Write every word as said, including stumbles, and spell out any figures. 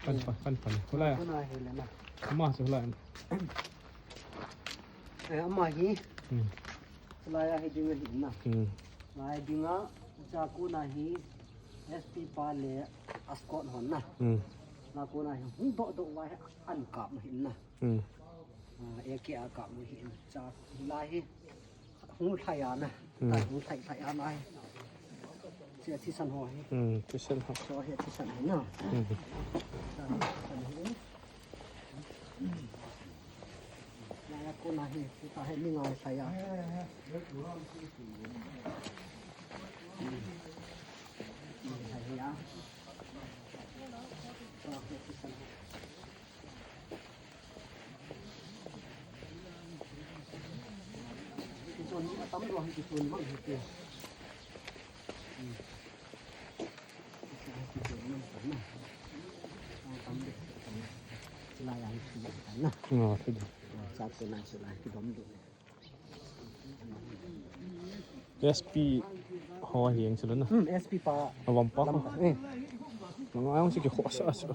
Pan, pan, pan, pan. Hulai a. Kona hi le na. Ama chu hulai a. Eh, ama hi. Hmm. Hulai a hi ding ahi na. Hmm. Lai dinga, cha kona hi S P pa le escort hon na. Hmm. Na kona hi hung doh doh vai an kap ma hin na. Hmm. Ah, A K a kap ma hin. Cha lai hi hung lhai a na. Hmm. Lai hung lhai lhai a na hi. Che thisan ho hi. Hmm, thisan ho. Cho hi thisan hi na. Hmm. Cha thisan hi. Lai a kona hi, ta hi ni ngai lhai a. Lhai a. Cho hi thisan hi. Kichon ni atam doh, kichon mang hi ti. Ngo, thei di. S P ho hi ang sila na. Hmm, S P pa. Avom pa. Lam pa. Eh. Nang ayong sige ko sa sa.